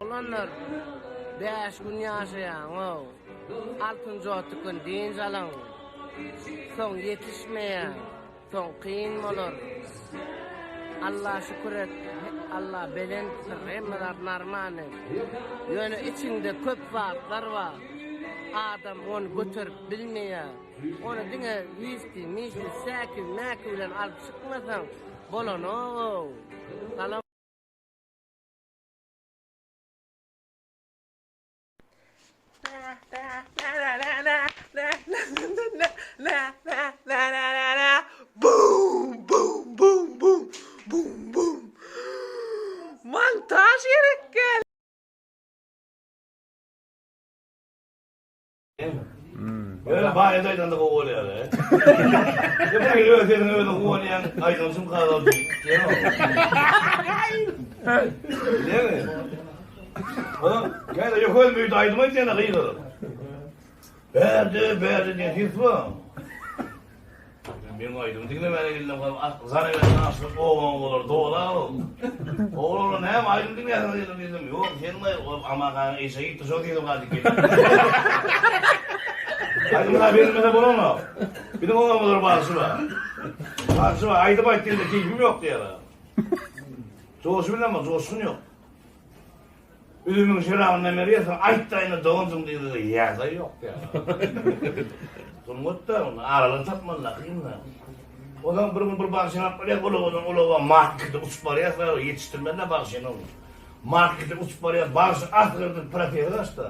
Oglanlar, bäş gün ýaşaýaň-ow. Altynjy otly gün dynç alyň. Soň ýetişmeýäň. Soň kyn bolar. Alla şükür et, Alla belentdir, hemme zat normalny. Ýöne içiňde köp zatlar bar. Adam ony göterip bilmeýär. Ony diňe wiski, mişki, säki, mäki bilen alyp çykmasaň, bolanok-ow. Salam. Bum bum bum bum bum bum. Montaj gerek gel. Ýöne baýda aýdanda gowy bolýar. Ýa bir öz sesiňi özüň guwanýaň, aýdymçyň kagal diýip. Bilýäňmi? Ha, gel ýok özüm öýde aýdym aýdýan gygyryp. Bärde, bärde diýen ses bar. Meň aýdymy diňlemäne geldim, zanewesini açdyk, obaň olar dola. Oglanlar näme aýdym diňleýärsiňiz diýdim, diýdim. Ýok, seniň aý, ol Amakanyň eşegi gitdi, şo diýdim gaýdyp geldim. Aýdymlar berilmese bolanok. Biziň obamyzda bagşy bar. Bagşy bar, aýdym aýt diýende keýpim ýok diýýär. Joşy bilemok, joşgun ýok. Üzümiň şerabyndan berýärsiň, aýt-da indi doganjyň diýdi, ýa-da ýok diýýär. Sungat-da, ony aralygyny tapmaly-da, kyn-da. Onsoň bir gün bir bagşyny alyp barýar, ulagydan ulaga markete uçup barýar, ýetişdirmeli-dä bagşyny ony. Markete uçup barýar, bagşy asgyrdy, protezi gaçdy.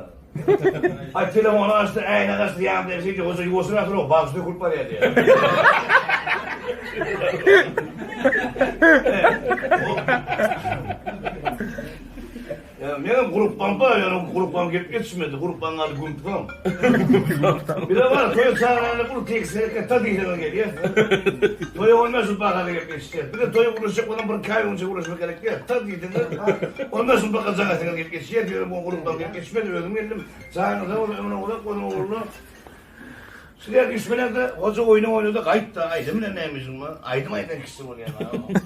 Aý, telefony gaçdy, äýnegi gaçdy, ýanynda şeýdi, hoja ýuwaşyrak sür, bagşy dökülip barýar diýýär. Menem grupbam bar, ýöne grupbam gelip ýetişmedi. Grupbaň ady Gümpsam. Bire bar, toýa çagyranda uly tekst hereket ta diýseňiz gelýär. Toýa on bäş ýyl bahada gelip ýetişýär. Bize toýa gürleşjek bolsaň bir iki aý öňçe gürleşmek gerek däl. Ta diýseňiz, on bäş ýyl baka jaň etseňiz gelip ýetişýär. Ýöne bu grupbam gelip ýetişmedi, özüm geldim. Janyňyz sag bolsun, ömrüň uzak bolsun ogullar. Şular üýşmeleňde hoja oýny oýnady gaýtda aýdym bilen näme işiň bar? Aýdym aýdan kişi bolýan a.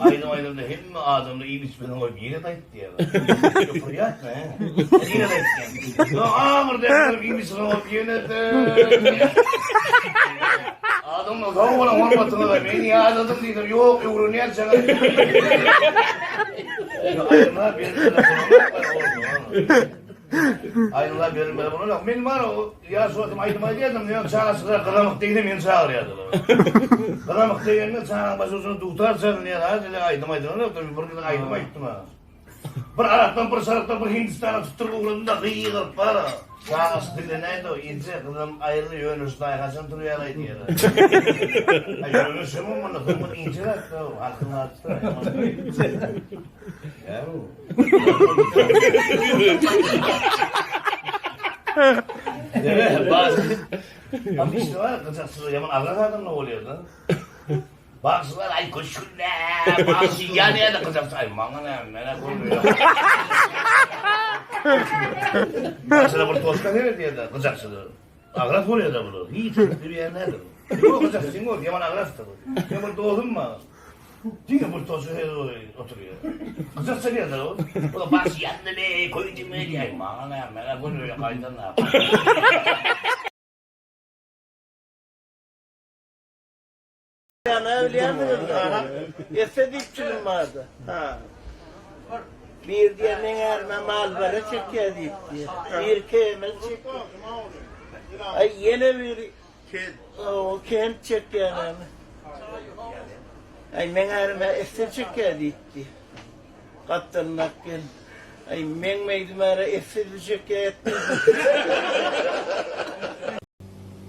Aýdym aýdanda hemme adamlar iýip içmeden goýup ýene-de aýt diýýärler. Prýatno he. Ýene-de aýtýan. Ýa aňyrda ýatyp iýip içmeden goýup ýene-de. Adamlar sag boluň hormatyňyza men ýadadym diýsem ýok öwrenýän çaga. Aýdymlar berilmeli bolanok. Aýdymlar berilmeli bolanok. Men bar o Ýaş wagtym aýdym aýdýardym, ýöne çagaçyklar gyzamyk diýse meni çagyrýardylar. Gyzamyk diýende çagaň başy ujuna dutar çalynýar, ha, dile aýdym aýdylanokdy, bir gezek aýdym aýtdym ha. Bir arakdan, bir şarapdan bir Hindistana tutduryp ugradym-da, gygyryp bar-a. Çagaçyk dillenäýdi-ow, eje, gyzam aýyrdy, ýöne şu daýy haçan turýar-aý diýýär. Aý, ýöne şemem onda, soň inçe zatda-ow, halkyň zatda. Bagşylar aý köşgünde bagşy ýanýada gyjakçy aý maňa näme menä görmeýär. Bagşylar bir toşka seredýärler gyjakçylar. Agras bolýar-da bular. Hiç kim bilýän däldir. Ýok gyjakçy sen gör ýaman agrasdyr. Meň bir dostum bar. Diňe bir toşa seredip oturýar. Gyjak çalýar-da ol. O da bagşy ýandymy, köýdümi diýýär. Maňa näme menä görmeýär gaýdan. Näme bilýärsiňizmi? Esse diýip çilim bardy. Ha. Bir diýen meň ärime Malboro çekýär diýip diýýär. Biri Camel çekýär. Aý ýene biri o Kent çekýär näme. Aý meň ärime esse çekýär diýip diýýär. Gapdalyndaky gelin. Aý meň meýdim äre esse çekýär etmez.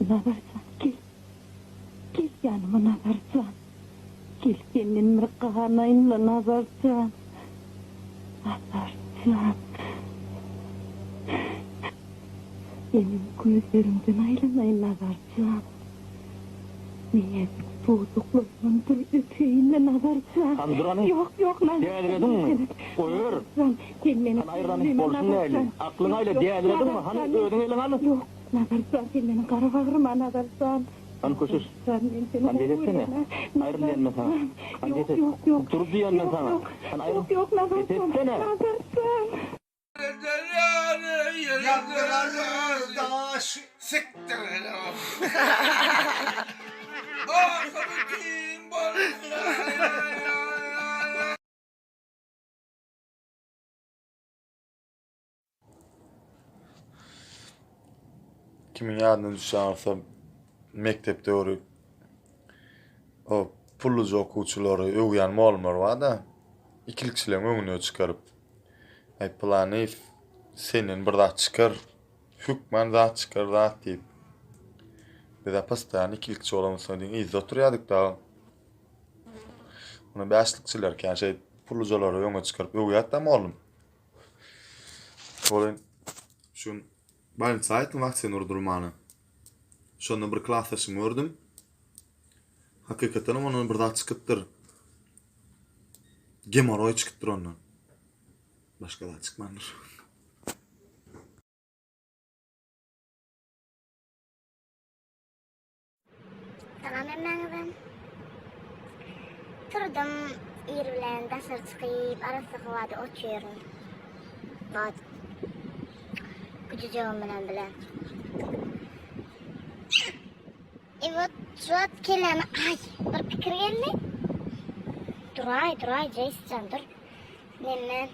Nazarjan gel. Gel ýanyma Nazar jan. Gel senden bir ganaýyn-la Nazar jan. Nazar jan. Seniň gözleriňden aýlanaýyn Nazar jan. Näzik dodaklaryňdan bir öpeýin-le Nazar jan. Hany dur hany. Ýok, ýok Nazar jan. Dälirediňmi? Goýber. Jan, sen meni Hany aýryl hany. söýme Bolşuň Nazar nähili? jan. Aklyňy aýla, Ýok, ýok dälirediňmi? Nazar Hany jan. özüň eliňi al. Ýok. Nazar jan sen meniň gara bagryma Nazar jan. Hany köşeş. Jan men seni Hany gowy bes etsene. görýän-ä. Aýryl Nazar diýen men saňa. jan. Hany Ýok bes et. ýok ýok. Dur diýen men Ýok saňa. ýok. Hany aýryl. Ýok ýok Nazar Bes jan. etsene. Nazar jan. Ýazdyrar öz daşy. Sikdir hele. Ahyry kim bolsa. Kimiň ýadyna düşýän bolsa mekdep döwri o pulluja okuwçylary öwýän mugallymlar barda ikilikçileriň öňüne çykaryp Aý pylanyýew senden bir zat çykar hökman zat çykar zat diýip bizä postoýan ikilikçi bolansoň diňe yzda oturýardyk dagy Muny bäşlikçiler kän şeýdip pullujalary öňe çykaryp öwýärdi-de mugallym. Ol şu gün bolnisa aýtdym waksina urdurmana. Şonda bir klasdaşymy gördüm. Hakykatdanam ondan bir zat çykypdyr. Gemoroý çykypdyr ondan. Başga zat çykmandyr. Salam hemmäňize. Turdum ir bilen daşary çykyp arassa howada otyryn. Wagt güjüjegim bilen bile. E вот şu wagt kelläme aý bir pikir geldi. Duraý duraý Jeýsjan dur. Menden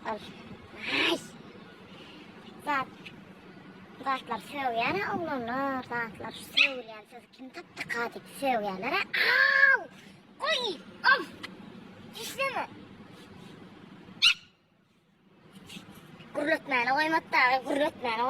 ol aý zat Zatlar sögýär-ä oglanlar, zatlar şu sögülýän sözi kim tapdyka diýip sögýärler-ä. Aw! Goý! Of! Dişleme! Gürletmäne goýmady dagy, gürletmäne.